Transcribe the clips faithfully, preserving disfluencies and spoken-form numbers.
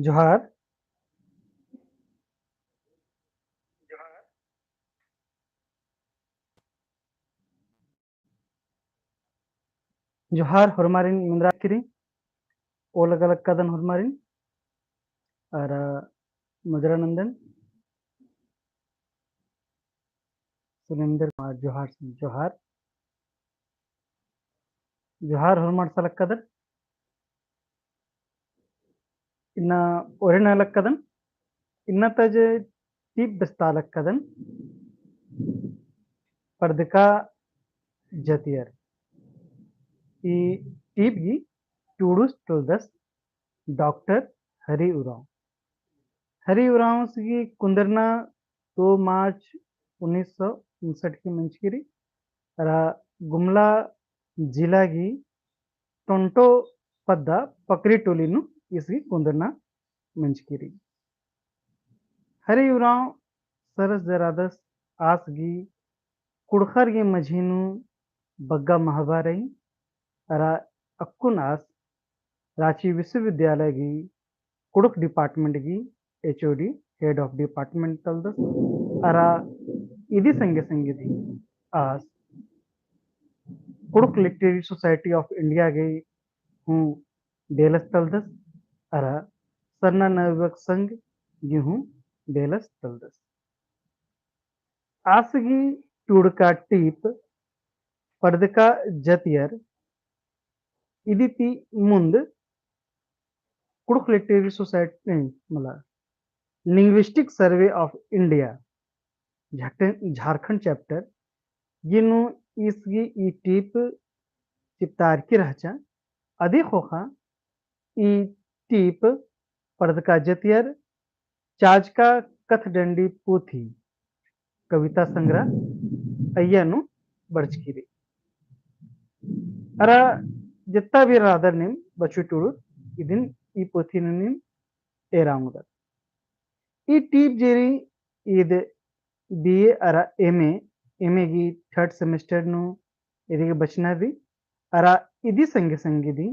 जोहार। जोहार होरमारिन मेंदरा किरी, ओलग अलग कदन होरमारिन, अरा मजरा नंदन, सुरेंद्र कुमार, जोहार, जोहार। जोहार होरमर सा लक्कदर। इन्ना ओरे ना लक्कदन। इन्ना ता जे टीप बेस्ता लक्कदन। परदका जतियर। ई टीप गी टूड़ुस तलदस डॉक्टर हरि उराँव। हरि उराँवस गी कुन्दरना दो मार्च उन्नीस सौ उनसठ की मंजकी रई। अरा गुमला जिला गी टोंटो पद्दा पकरी टोली नू ईस गी कुन्दरना मंजकी रई। हरि उराँव सरस जरादस आस गी कुँड़ुख़र गी मझी नू बग्गा महबा रई। अरा अक्कुन आस राँची विश्वविद्यालय गी कुँड़ुख़ department गी H O D, head of department तलदस। अरा इदी संगे संगे दी आस कुँड़ुख़ Literary Society of India गी हूँ बेलस तलदस। अरा सरना नवयुवक संघ गी हूँ बेलस तलदस। आस गी टूड़का टीप परदका जतियर इदी ती मुन्द कुँड़ुख़ Literary Society, नहीं, मला, Linguistic Survey of India, झारखंड, झारखंड chapter, गी नू ईस गी ई टीप चिपतारकी रहचा। अदी ख़ोख़ा ई टीप परदका जतियर चाजका कथडंडी पोथी, कविता संग्रह, अइय्या नू बरचकी रई। अरा जेत्ता भी रअदर नीम बछुई टूड़ुस इदिन ई पोथी नू नीम एरा ओंगदर। ई टीप जे रई ईद B A अरा M A, M A गी third semester नू इदी गी बचना रई। अरा इदी संगे संगे दी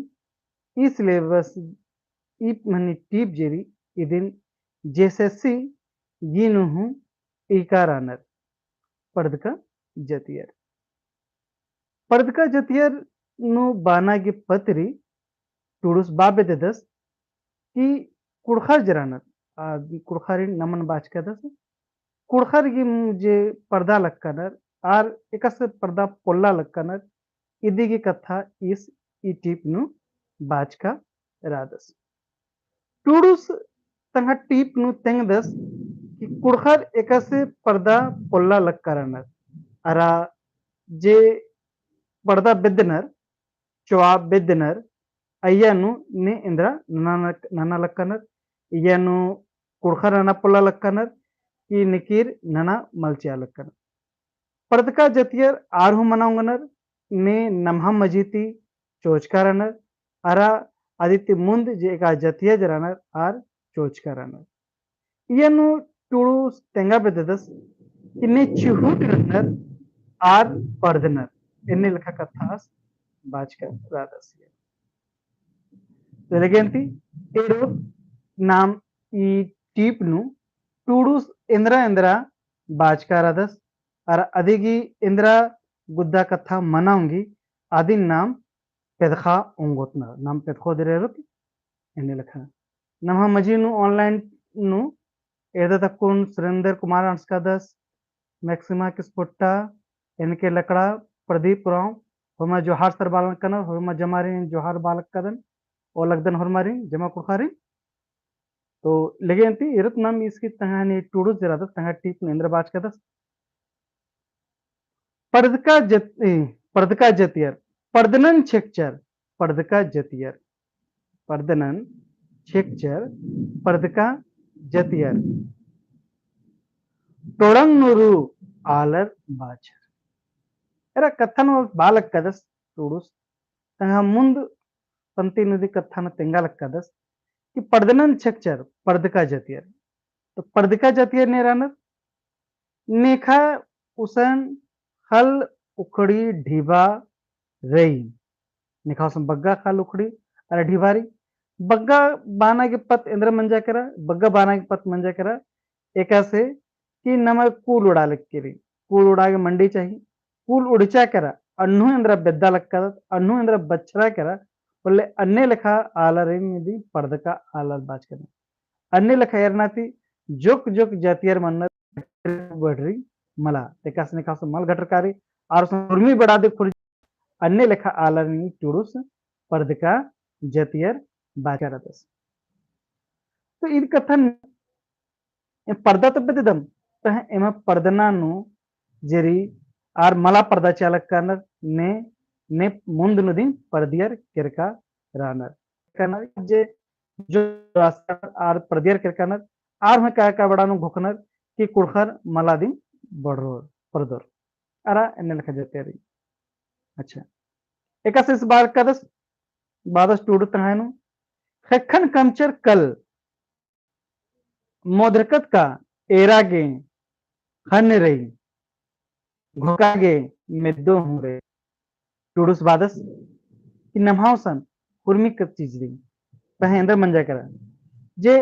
ई syllabus, ई मनी टीप जे रई इदिन J S S C गी नू हूँ इका रअनर परदका जतियर। परदका जतियर नू बाना गी पतरी टूड़ुस बआ बेद्ददस कि कुँड़ुख़र जे रअनर, आ, कुँड़ुख़रिन नमन बाचकादस, कुँड़ुख़र गी जे परदा लक्कनर, आर एकासे परदा पोल्ला लक्कनर, इदी गी कत्था ईस ई टीप नू बाचका रअदस। टूड़ुस तंग्है टीप नू तेंगदस कि कुँड़ुख़र एकासे परदा पोल्ला लक्का रअनर। अरा जे परदा बेद्दनर, चोआ बेद्दनर, अइय्या नू ने एन्दरा नना, नना लक्कनर, अइय्या नू कुँड़ुख़र नना पोल्ला लक्कनर, कि निकिर नना मलचिया लक्कनर। परदका जतियर आर हूँ मना ओंगनर, ने नम्हा मझी ती चोचका रअनर, अरा अदी ती मुन्द जे एका जतिया जे रअनर आर चोचका रअनर। इय्या नू टूड़ुस तेंगा बेद्ददस कि ने चिहुट रअनर आर परदनर, एन्ने लेखा कत्था आस बाचका रअदस। तो लेगेन ती एरो नाम ई टीप नू टूड़ुस एन्दरा एन्दरा बाचका रअदस, अरा अदी गी एन्दरा गुद्दा कत्था मना ओंगी, अदिन नाम पेदखा ओंगोत ना, नाम पेदखो दिरेरुत एन्ने लेखा। नम्हा मझी नू online नू एरदत अक्कुन सुरेंद्र कुमार अंड़सकादस, मैक्सिमा किस्पोट्टा, एन के लकड़ा, प्रदीप उराँव, होरमा जोहार सर बआ लक्कनर, होरमा जमारिन जोहार बआ लक्कदन, ओलगदन होरमारिन, जमा कुँड़ुख़ारिन। तो लेगेन ती एरत नाम ईस गी तंग्है ने टूड़ुस जे रअदस, तंग्है टीप नू एन्दरा बाचकादस। परदका जत-, ए, परदका जतियर, परदनन छेकचर, परदका जतियर, परदनन छेकचर, परदका जतियर, टोड़ंग नू रऊ आलर बाचर। एरा कत्थन बआ लक्कदस टूड़ुस, तंग्है मुन्द पंती नू दी कत्थन तेंगा लक्कदस कि परदनन छेकचर, परदका जतियर। तो परदका जतियर ने रअनर, नेखा उसन खल उखड़ी ढिबा रई। नेखा उसन बग्गा खल उखड़ी अरा ढिबा रई। बग्गा बाना गे पत्त एन्दरा मंजा केरा, बग्गा बाना गे पत्त मंजा केरा, एकासे कि नमा कूल उड़ा लग केरी, कूल उड़ा गे मंडी चाही, कूल उड़चा केरा, अन्नु एन्दरा बेद्दा लग केरा, अन्नु एन्दरा बछरा केरा, होले अन्ने लेखा आलारिन इदी परदका आलर बाचकन। अन्ने लेखा एरना ती जोक जोक जातियर मन्नर बढ़री मला, तेकासे नेकासे मल घटरकारी, आर उर्मी बड़ा दे खुर अन्ने लेखा आलारिन टुड़ुस परदका जातियर बाचका रअदस। तो ईद कत्थन ए परदा तो बेद्ददम, तह एमा परदना नू जेरी आर मला परदा चिआ लग केरनर ने, ने मुन्द नू दिम परदियर केरका रअनर। केरनर जे जो आर परदियर केरका रअनर, आर हूँ का का बड़ा नू घोखनर कि कुँड़ुख़र मला दिम बढ़रोर, परदोर। अरा एन्ने लेखा जातियर। अच्छा। एकासे इस बार कदस, बादस टुड़ुस तंग्है नू, ख़ेक्खन कमचर कल, मोदरकत का एरा गे ख़न्न रई, घोका गे मेद्दो हूँ रई। टुड़ुस बादस कि नम्है गुसन हुरमी कत्था चिआ रई। पहें एन्दर मंजा केरा। जे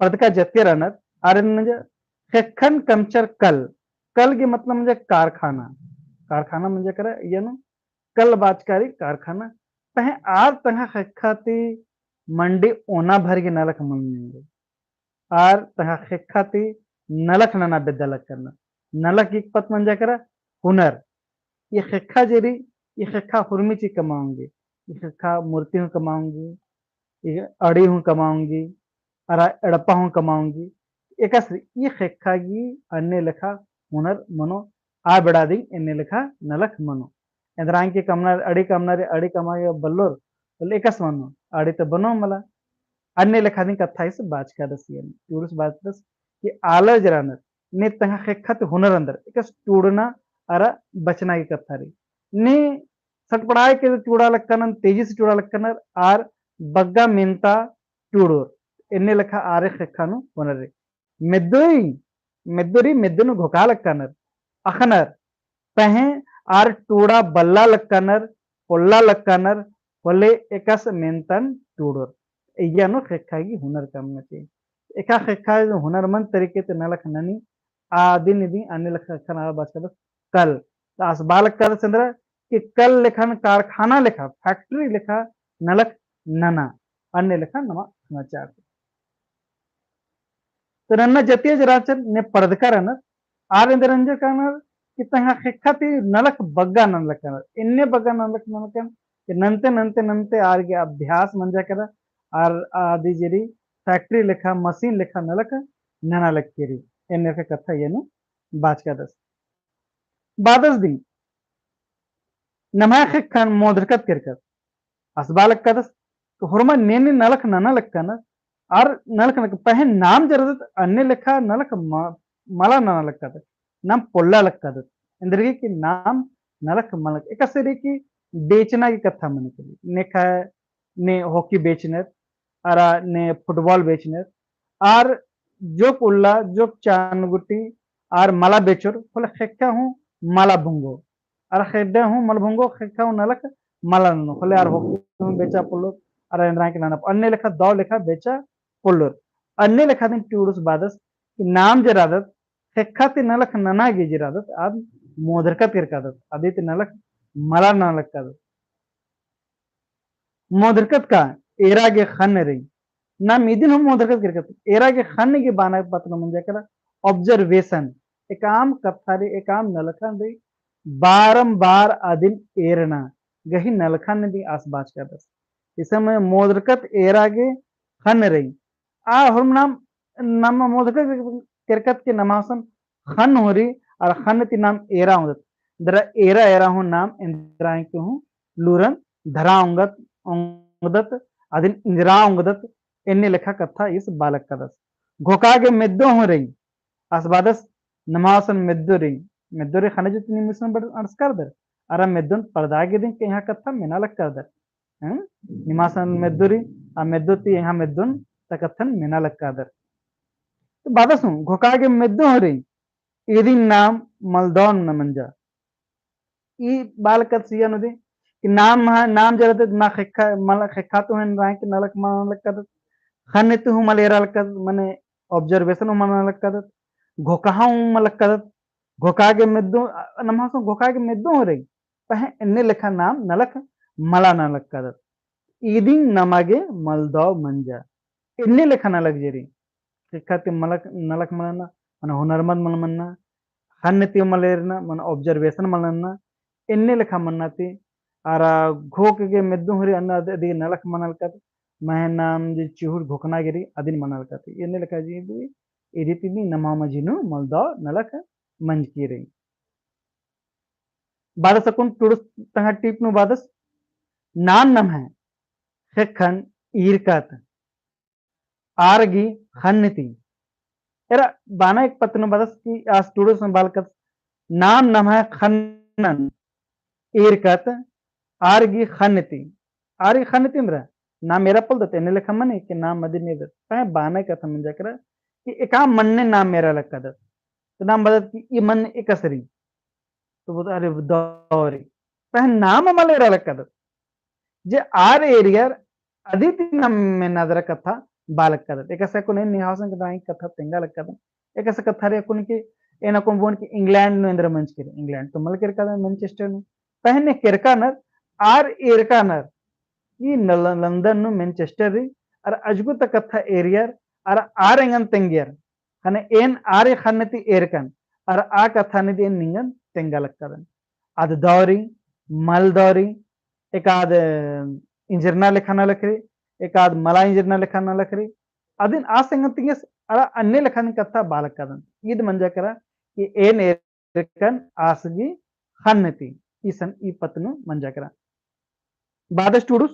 परदका जातियर रअनर, आर एन्ने मंजा ख़ेक्खन कमचर कल। कल गे मतलब मंजा कारखाना। कारखाना मंजा केरा, इय्या नू कल बाचका रई कारखाना। पहें आर तंग्है ख़ेक्खा ती मंडी ओना भर गे नलख मल ननर। आर तंग्है ख़ेक्खा ती नलख नना बेद्दा लग केरनर। नलख गे पत्त मंजा केरा हुनर। ई ख़ेक्खा जेरी, ई ख़ेक्खा हुरमी ची कमाओंगे, ई ख़ेक्खा मूर्ति हूँ कमाओंगे, ई अड़ी हूँ कमाओंगे, अरा एड़पा हूँ कमाओंगे। एकासे ई ख़ेक्खा गे अन्ने लेखा हुनर मनो, आ बेड़ा दिम एन्ने लेखा नलख मनो। एन्दरा गे कमना, अड़ी कमना रे, अड़ी कमआ गे बल्लोर, होले एकासे मनो, अड़ी तो बनो मला। अन्ने लेखा दिम कत्था इस बाचकादस इय्या नू। टुड़ुस बाचकादस कि आलर जे रअनर, ने तंग्है ख़ेक्खा ती हुनर एन्दर, एकासे टुड़ना अरा बचना गे कत्था रई। ने सटपड़ाय के टुड़ा लग केरनर, तेजी से टुड़ा लग केरनर, आर बग्गा मेन्ता टुड़ोर। एन्ने लेखा आर ख़ेक्खा नू हुनर रई। मेद्दो रई, मेद्दो रई, मेद्दो नू घोका लग केरनर, अख़नर, पहें आर टुड़ा बल्ला लग केरनर, पोल्ला लग केरनर, होले एकासे मेन्तन टुड़ोर। इय्या नू ख़ेक्खा गे हुनर कमना चाही। एका ख़ेक्खा गे हुनर मन तरीके ती नलख ननी, आ दिम इदी अन्ने लेखा ख़ेक्खन आर बाचकादस कल। तो आस बआ लग केरदस एन्दरा कि कल लेखन कारखाना लेखा, factory लेखा नलख नना, अन्ने लेखा नमा समाचार। तो नन्ना जातियर जे रहचर ने परदका रअनर, आर एन्दर मंजा केरनर कि तंग्है ख़ेक्खा ती नलख बग्गा नना लग केरनर, एन्ने बग्गा नना लग केरनर कि नन्ते, नन्ते, नन्ते आर गे अभ्यास मंजा केरा, आर अदी जेरी factory लेखा, machine लेखा नलख नना लग केरी। एन्ने लेखा कत्था इय्या नू बाचकादस। बादस दिम नम्है ख़ेक्खन मोदरकत केरकत। आस बआ लग केरदस, तो होरमा ने ने नलख नना लग केरनर, आर नलख नना, पहें नाम जे रअदत अन्ने लेखा नलख म-, मला नना लग केरदत, नाम पोल्ला लग केरदत। एन्देरगे कि नाम नलख मला, एकासे रई कि बेचना गे कत्था मनी केरी। नेखा ने hockey बेचनर, अरा ने football बेचनर, आर जोक उल्ला, जोक चानगुटी, आर मला बेचोर, होले ख़ेक्खा हूँ मला भुंगो, अरा ख़ेड्डा हूँ मला भुंगो, ख़ेक्खा हूँ नलख मला ननो, होले आर hockey हूँ बेचा पोल्लोर, अरा एन्दरा गे नना, अन्ने लेखा दव लेखा बेचा पोल्लोर। अन्ने लेखा दिम टुड़ुस बादस कि नाम जे रअदत, ख़ेक्खा ती नलख नना गे जे रअदत, आद मोदरकत केरकादत, अदी ती नलख मला नना लग केरदत। मोदरकत का एरा गे ख़न्न रई। नाम इदिन हूँ मोदरकत केरकत। एरा गे ख़न्न गे बअना पत्त नू मंजा केरा observation। एकअम कत्था रई, एकअम नलखन रई, बारंबार अदिन एरना। गही नलखन दिम आस बाचकादस। इसन मोदरकत एरा गे ख़न्न रई। आ होरम नाम, नाम मोदरकत केरकत के नम्है गुसन ख़न्न हूँ रई, अरा ख़न्न ती नाम एरा ओंगदत। दरा एरा, एरा हूँ नाम एन्दरा गे हूँ लूरन धरा ओंगत, ओंगदत, अदिन इंजरा ओंगदत, एन्ने लेखा कत्था इस बआ लग केरदस। घोका गे मेद्दो हूँ रई, आस बादस नम्है गुसन मेद्दो रई, मेद्दो रई ख़न्न जो ती निम गुसन बड़ अंड़सकादर, अरा मेद्दोन परदा गे दिम एंग्है कत्था मेना लग केरदर। हैं? निम्है गुसन मेद्दो रई, आ मेद्दो ती एंग्है मेद्दोन ता कत्थन मेना लग केरदर। तो बादस हूँ, घोका गे मेद्दो हूँ रई, इदिन नाम मलदौन नमंजा। ई बआ लग केरदस इय्या नू दिम, कि नाम ह-, नाम जे रहते ना ख़ेक्खा, मला ख़ेक्खा तो हन राय कि नलख मना लक्कादत, ख़न्न ती हूँ मला एरा लक्कादत, मने observation हूँ मना लक्कादत, घोखा हूँ मना लक्कादत, घोखा गे मेद्दो, अ, नम्है गुसन घोखा गे मेद्दो हूँ रई, पहें एन्ने लेखा नाम नलख मला नना लक्कादत। इदिन नमा गे मलदौ मंजा। एन्ने लेखा नलख जे रई। ख़ेक्खा ती मलख, नलख मल नन्ना, मने हुनरमंद मल नन्ना, ख़न्न ती मल एरना, मने observation मल नन्ना, एन्ने लेखा मन्ना ती, अरा घोख गे मेद्दो हूँ रई अन्ना अद-, अदी नलख मना लक्कादत, महें नाम जे चिहुट घोखना गे रई, अदिन मना लक्कादत। एन्ने लेखा जे दे, इदी ती भी नम्है मझी नू मलदौ नलख मंजकी रई। बादस अक्कुन टुड़ुस तंग्है टीप नू बादस, नाम नम्है ख़ेक्खन ईरकत। आर गही ख़न्न ती। एरा बाना एक पत्त नू बादस कि आस टुड़ुस में बालकत नाम नम्है ख़न्नन ईरकत आर गही ख़न्न ती। आर गही ख़न्न ती एन्दरा नाम एरा पोल्लदत एन्ने लेखा मनी कि नाम अदिन एरदत। पहें बाना कत्था मंजा केरा कि एका मन्ने नाम एरा लक्कादत। तो नाम बअदत कि ई मन्न एकासे रई। तो बअदत अरे दौ रई। पहें नाम मल एरा लक्कादत। जे आर एरियर अदी ती नाम मेन्ना दरा कत्था बआ लक्कादत। एकासे अक्कुन एन निंग्है गुसन गे दरा कत्था तेंगा लक्कादन। एकासे कत्था रई अक्कुन कि एन अक्कुन बओन कि इंग्लैंड नू एन्दरा मंजकी रई। इंग्लैंड तो मल केरकादन, मैनचेस्टर नू। पहें ने केरकानर, आर एरकानर। ई नल-, लंदन नू मैनचेस्टर रई, अरा अजगुत कत्था एरियर, अरा आर एंगन तेंगियर। ख़ने एन आर ख़न्न ती एरकन, अरा आ कत्था निदी एन निंगन तेंगा लक्कादन। आद दौ रई, मल दौ रई, एकाद इंजरना लेखा नलख रई, एकाद मला इंजरना लेखा नलख रई। अदिन आस एंगन तेंगेस अरा अन्ने लेखा नी कत्था बआ लक्कादन। ईद मंजा केरा कि एन एरकन आस गही ख़न्न ती, इसन ई पत्त नू मंजा केरा। बादस टुड़ुस,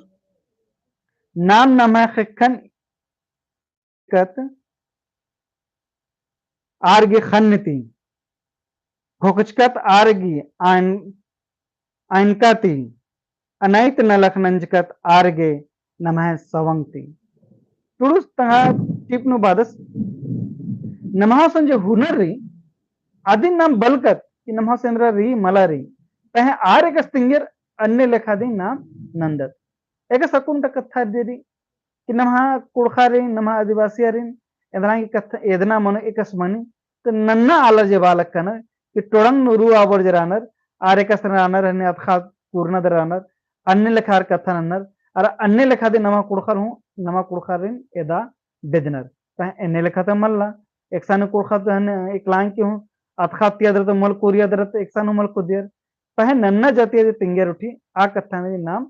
नाम नम्है ख़ेक्खन ईरकत आर गही ख़न्न ती। घोखचकत आर गही आन-, आनका ती। अनैत नलख नंजकत आर गे नम्है सवंग ती। टुड़ुस तंग्है टीप नू बादस, नम्है गुसन जे हुनर रई, अदिन नाम बलकत कि नम्है गुसन एन्दरा रई, मला रई। पहें आर एकासे तेंगियर अन्ने लेखा दिम नाम नन्दत। एकासे अक्कुन ओन्टा कत्था जे रई कि नम्है कुँड़ुख़ारिन, नम्है आदिवासियारिन, एन्दरा गे कत्था एदना मनो एकासे मनी, तो नन्ना आलर जे बआ लक्कनर, कि टोड़ंग नू रु आबोर जे रअनर, आर एकासे रअनर, हने अतख़ा कुरना दरा रअनर, अन्ने लेखा आर कत्था नन्नर, अरा अन्ने लेखा दिम नमा कुँड़ुख़र हूँ, नमा कुँड़ुख़ारिन एदा बेद्दनर। पहें एन्ने लेखा तो मल्ला, एकसन कुँड़ुख़र तो हने एकलांग के हूँ, अतख़ा तिया दरा तो मल कुरिया दरा तो एकसन हूँ मल कुदियर। पहें नन्ना जातिया जे तिंगियर उठी, आ कत्था में नाम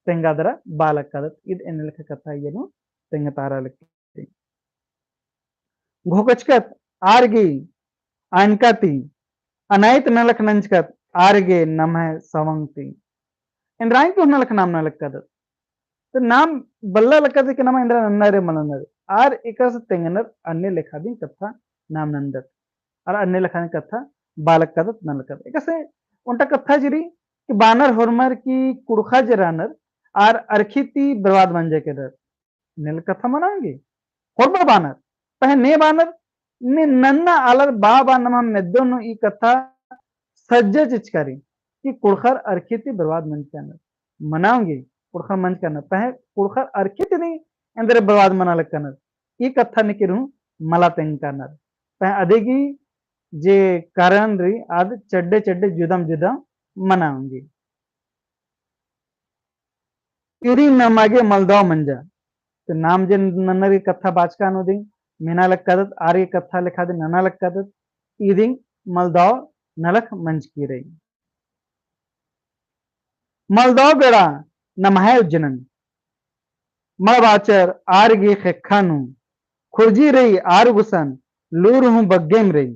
तेंगा दरा बआ लक्कादत, ईद एन्ने लेखा कत्था इय्या नू तेंगतारा लक्की। घोकचकत आर गे आनका ती, अनाइत नलख नंजकत आर गे नम्है सवंग ती। एन्दरा गे हूँ नलख नाम नना लक्कादत। तो नाम बल्ला लक्कादत कि नमा एन्दरा नन्ना रे मल नन्ना रे। आर एकासे तेंगनर अन्ने लेखा दिम कत्था नाम नन्दत। अरा अन्ने लेखा दिम कत्था बआ लक्कादत नना लक्कादत। एकासे ओन्टा कत्था जे रई कि बानर होरमर की कुँड़ुख़र जे रअनर, आर अरखी ती बर्बाद मंजा केरर। नेल कत्था मना ओंगी। होरमर बानर। पहें ने बानर, ने नन्ना आलर बआ बआ नम्है मेद्दो नू ई कत्था सज्जा चिचका रई कि कुँड़ुख़र अरखी ती बर्बाद मंजकनर। मना ओंगी, कुँड़ुख़र मंजकनर। पहें कुँड़ुख़र अरखी ती नी एन्दरा बर्बाद मना लक्कनर। ई कत्था नीकिर हूँ मला तेंगकनर। पहें अदिगी जे कारण रई आद चड्डे चड्डे जुदम जुदम मना ओंगी। इदिंग नमा गे मलदौ मंजा। तो नाम जे नन्नर गे कत्था बाचका नू दिंग मेना लक्कादत, आर गे कत्था लेखा दिम नना लक्कादत, इदिंग मलदौ नलख मंजकी रई। मलदौ बेड़ा नम्है उज्जनन। मड़बाचर आर गे ख़ेक्खा नू। खुर्जी रई आर गुसन, लूर हूँ बग्गेम रई।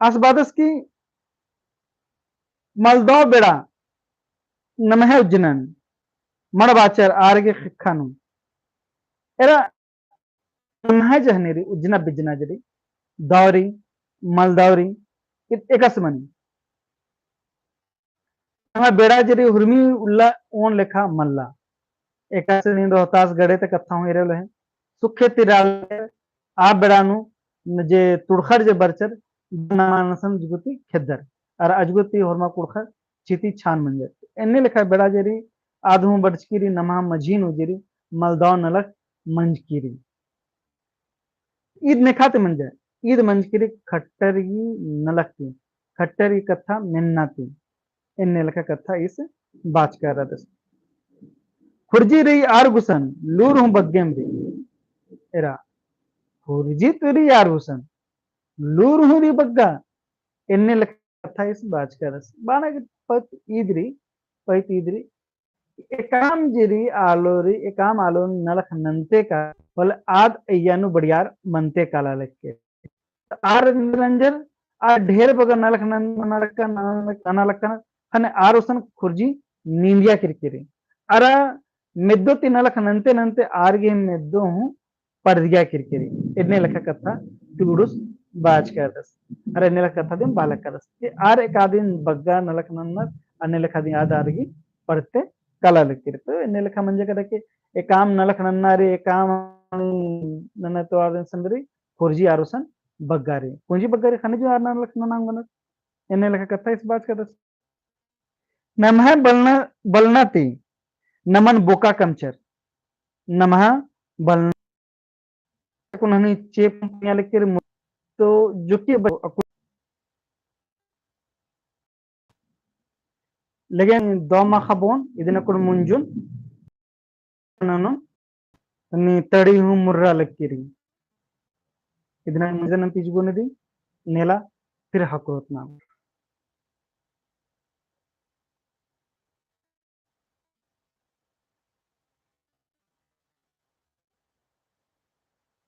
आस बादस की मलदौ बेड़ा नम्है उज्जनन। मड़बाचर आर गे ख़ेक्खा नू। एरा नम्है जहनी रई, उज्जना बिज्जना जे रई, दौ रई, मलदौ रई, इत एकासे मनी। नम्है बेड़ा जे रई हुरमी उल्ला ओन लेखा मल्ला। एकासे नीन रोहतास गड़े ता कत्था हूँ एरे लेहे। सुखे ती रआ लगे आ बेड़ा नू जे तुड़खर जे बरचर, नमा नसन अजगुती खेद्दर। अरा अजगुती होरमा कुँड़ुख़र चिती छान मंजर। एन्ने लेखा बेड़ा जे रई, आद हूँ बरचकी रई, नम्है मझी नू जे रई, मलदव नलख मंजकी रई। ईद नेखा ती मंजा, ईद मंजकी रई खट्टर गही नलख ती, खट्टर गही कत्था मेन्ना ती। एन्ने लेखा कत्था ईस बाचका रअदस। खुर्जी रई आर गुसन, लूर हूँ बग्गेम रई। एरा, खुर्जी तो रई आर गुसन, लूर हूँ रई बग्गा, एन्ने लेखा कत्था ईस बाचका रअदस। बाना गे पइत ईद रई, पइत ईद रई, एकाम जे रई आलो रई, एकाम आलो नलख नन्ते का, होले आद अइय्या नू बड़ियार मन्ते काला लक्की। आर नंजर, आर ढेर बग्गे नलख नन-, नना लक्का, नना लक्का, नना लक्का, ख़ने आर गुसन खुर्जी नींदिया केरकी रई। अरा मेद्दो ती नलख नन्ते नन्ते आर गही मेद्दो हूँ परदिया केरकी रई। एन्ने लेखा कत्था ती उड़ुस बाचका रअदस। अरा एन्ने लेखा कत्था दिम बालका रअदस। कि आर एका दिन बग्गा नलख नन्नर, अन्ने लेखा दिन आद आर गही परते काला लक्की रई। तो एन्ने लेखा मंजा केरा कि एकाम नलख नन्ना रई, एकाम नन्ना तो आर दिन संग रई, खुर्जी आर गुसन बग्गा रई। कुंजी बग्गा रई, ख़ने जो आर नलख नना ओंगनर। एन्ने लेखा कत्था ईस बाचका रअदस। नम्है बलना, बलना ती नमन बोका कमचर। नम्है बलना कुन हनी चेप पुनिया लेकिन मु-, तो जो कि ब-, अकु-, लेकिन दो माखा बोन, इदिन अक्कुन मुंजुन, ननु, नी तड़ी हूँ मुर्रा लक्की रई। इदिन मुंजन पिजगो नदी, नेला, फिर हकरोत नाम।